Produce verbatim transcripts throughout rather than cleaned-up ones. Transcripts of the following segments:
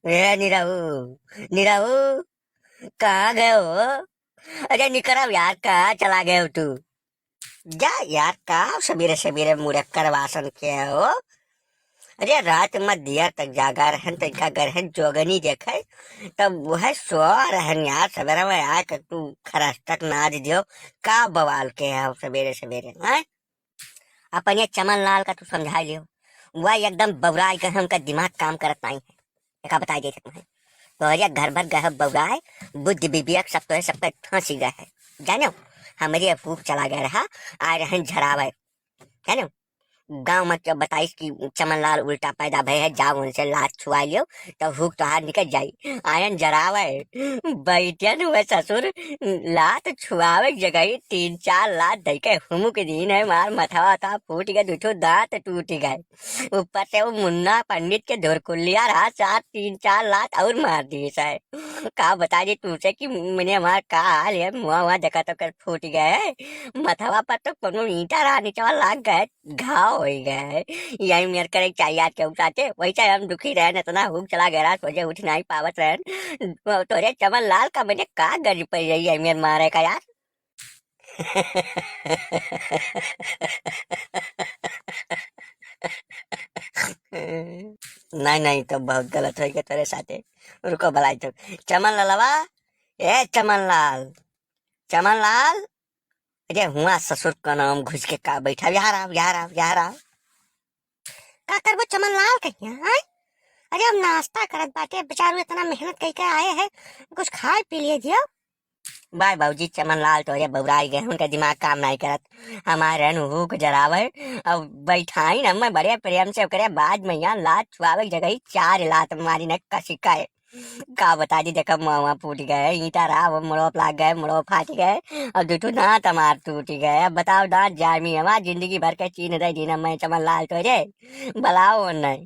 ए निरहू, निरहू, कहाँ गए हो? अरे निकरव यार, कहाँ चला गए हो तू? जा यार, का सबेरे सबेरे मुड़क्कर वासन के हो? अरे रात में दिया तक जागा रहन, तनिका गरहन जोगनी देखे, तब वह सो रहन यार, सबेरे में आके तू खरस तक नाच दियो, का बवाल के हो सबेरे सबेरे, हैं? अपन ये चमन लाल का तू समझा लियो, वह एकदम बौराई गए हैं, उनका दिमाग काम करत नहीं है। एका बताई देत हूँ, तोहरे घर भर गए बौराए, बुद्धि विवेक सब तोहे सबके फांसी गए है। जानो, हमरे फूक चला गया रहा, आए रहन झरावे। जानो, गाँव में क्यों बताइस कि चमन लाल उल्टा पैदा भय है, जाओ उनसे लात छुआ लियो, तो हुक तोहार निकल जाई। आयन जरावे, बैठन हुए ससुर, लात छुआवे के जगह तीन चार लात दई के हुमुक दीन है, मार मथवा था फूट गए, दुठो दांत टूट गए। ऊपर से वो मुन्ना पंडित के धुरकुलिया रहा, चार, तीन चार लात और मार दी है। का बता दी तुमसे कि मैंने हमार का हाल है, मुआ हुआ देखा तो कर फूट गए, मथवा पर तो कोनो ईंटा रहा, नीचवा लाग गए, घाव हो गए। यही मेर करे चाहिए यार केहू साथे, वैसे हम दुखी रहन, इतना हुक चला गया, सोचे उठ नहीं पावत रहन। तोरे चमन लाल का मैंने का गज पड़ रही है मेर मारे का यार। नहीं, नहीं, तो बहुत गलत हो गया तेरे साथे। रुको भलाई तो। चमन लालवा, ए चमन लाल, चमन लाल, अरे हुआ ससुर का नाम घुस के का बैठा, यहाँ आओ, यहाँ आओ, यहाँ आओ। का करबो चमन लाल कहिया, हैं? अरे हम नाश्ता करत बाटे, बेचारू इतना मेहनत कई के आए हैं, कुछ खाए पी लिए दियो। बाय बाबूजी, चमन लाल तोरे बौराई गए, उनका दिमाग काम नहीं करत। हमारे रहन हुक जरावे, अब बैठाइन हमें बड़े प्रेम से ओकरे बाद में यहाँ लात छुआवे के जगह ही चार लात मारी न कसी के। का बता दी, देखो मुआ फूट गए, ईंटा रहा वो मुड़ो लाग गए, मुड़ो फाट गए, और दुठो दांत हमार टूट गए। अब बताओ दांत जामी हमार जिंदगी भर के चीन दे दीना मैं चमन लाल तोरे, बुलाओ नहीं।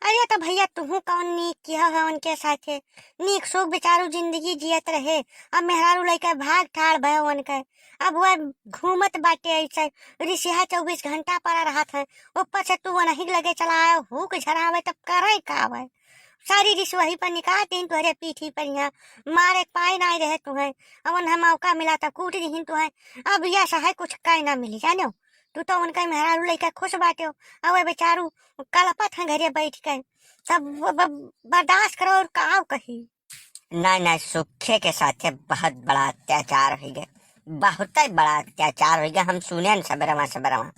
अरे तो भैया, तुहू कौन नीक किया है उनके साथे? नीक सुख बेचारू जिंदगी जियत रहे, अब मेहरारू लइके भाग ठाड़ भय उनके। अब वह घूमत बाटे ऐसे, रिसिहा चउबीस घंटा पड़ा रहत है, ऊपर से तू वनही के लगे चला आयो, हुक झरावे, तब करे का आवे? सारी रिस वही पर निकाल दीन तुहरे पीठी पर, यहाँ मारे के पाए ना रहे तुहे, अब उन्हें मौका मिला तब कूट दीन तुहे। अब यह सहे कुछ कहे ना मिली, जानो, तू तो उनके मेहरारू लइके खुश बाटे हो, अब वह बेचारू कलपत हैं घरे बैठ के, तब ब-, ब-, बर्दाश्त करो और का कही। नहीं, नहीं, सुखे के साथे बहुत बड़ा अत्याचार हो गया, बहुत ही बड़ा अत्याचार हो गया। हम सुने न सबरवा, सबरवा,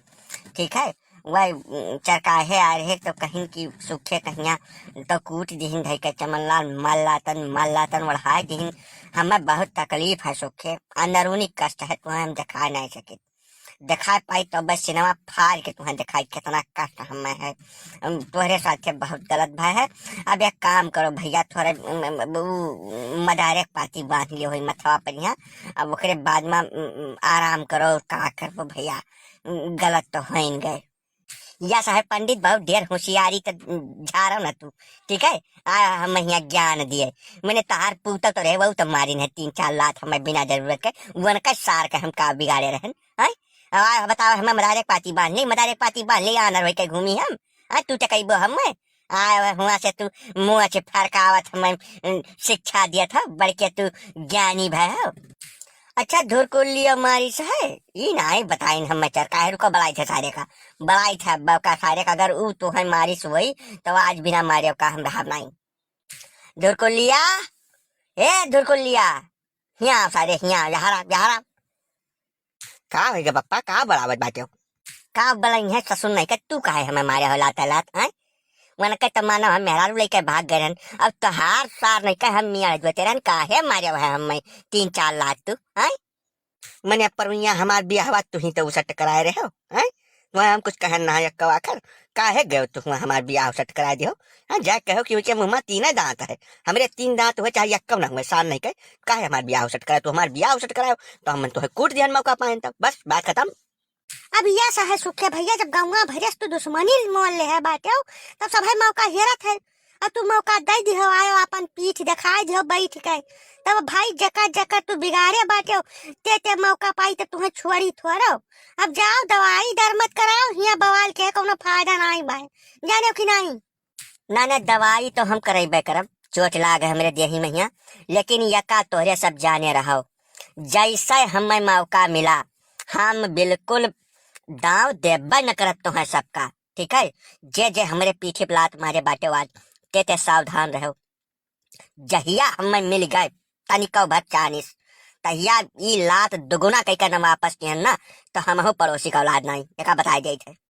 ठीक है, वह, उम, चरकाहे आ रहे तो कहीं कि सुखे कहिया तो कूट दिहिन धई के चमन लाल, मल्लातन, मल्लातन ओढ़ाए दिहिन। हमें बहुत तकलीफ है सुखे, अंदरूनी कष्ट है, तुम्हें हम दिखा नहीं सके। देखाए पाई तो बस सिनेमा फाड़ के तुहें देखाई कितना कष्ट हमें है। हम तोहरे साथे बहुत गलत भय है। अब एक काम करो भैया, थोड़ा, उम, उम, उ, मदारे के पाती बांध लियो होई मथवा पर यहाँ। अब ओकरे बाद में, उम, उम, आराम करो, और का करबो भैया, उम, गलत तो होइन गए। या साहब पंडित बहुत ढेर होशियारी तो, उम, झारो ना तू, ठीक है? आ हम यहाँ ज्ञान दिए, मैंने तहार पूता तो रहे, वो तो मारिन है तीन चार लात हमें बिना जरूरत के, उनका सार के हम का बिगाड़े रहन, हैं? अब आ बताओ, हमें मदारे के पाती बांध ली, मदारे के पाती बांध ली, आनर होई के घूमी हम, आ तू टकैबो हमें? आ हुआ से तू मुँह से फरकावत हमें, उम, शिक्षा दियत हो, बड़के तू ज्ञानी भय हो। अच्छा, धुरकुल्ली और मारिस है, ई नाई बताइन हमें चरकाहे, रुको, बलाई थे सारे का, बलाई थे अब्बा का सारे का, अगर ऊ तो है मारिस वही, तो आज बिना मारे का हम रहब नाई। धुरकुल्लिया, ए धुरकुल्लिया, हिया सारे, हिया, यहाँ रह, यहाँ रह। का होइगा बप्पा, का बड़ावत बाटे हो? का बलाई है ससुर नहीं के, तू काहे हमें मारे हो लात लात, हैं? वन के तो मानो हम मेहरारू लेके भाग गए रहन, अब तोहार सार नहीं के हम मियाँ जोते रहन, काहे मारे हो हमें तीन चार लात तू, हैं? मने परुइया हमार बियाहवा तू ही तो उसट कराए रहे हो, हैं? वहाँ हम कुछ कहन ना है, अक्का आखिर काहे गए तू हुआ हमार बियाह उसट कराए दियो? हाँ, जा कहो कि उनके मुँह में तीन दांत है, हमरे तीन दांत हुए चाहे यक्कम ना हुए, सार नहीं के, काहे हमार बियाह उसट कराए? तू हमार बियाह उसट कराए, तो हम तो है कूट दियन मौका पाएन तब, बस बात खत्म। अब यह सहे सुखे भैया, जब गौवा भरेस तू दुश्मनी मोल ले है बाटे हो, तब सब है मौका हेरत है, अब तू मौका दे दिहो, आयो अपन पीठ दिखाई दिहो बैठ के, तब भाई जका जका तू बिगाड़े बाटे हो, ते ते मौका पाई तो तुम्हें छोड़ी थोड़ो। अब जाओ दवाई दर मत कराओ, हिया बवाल के कौनो फायदा नहीं बाय, जाने हो कि नहीं? ना, ना, दवाई तो हम करइबे करब, चोट लाग हमरे देही में हियाँ, लेकिन यका तोहरे सब जाने रहो, जैसे हमें मौका मिला, हम बिल्कुल दाँव देबे न करत तोहें सबका, ठीक है? जे जे हमरे पीठी पे लात मारे बाटे वाज, ते ते सावधान रहो। जहिया हमें मिल गए तनिको भर चानिस, तहिया ई लात दुगुना कइके न वापस किहन ना, तो हमहू पड़ोसी का औलाद नाई, एका बताए देइत है।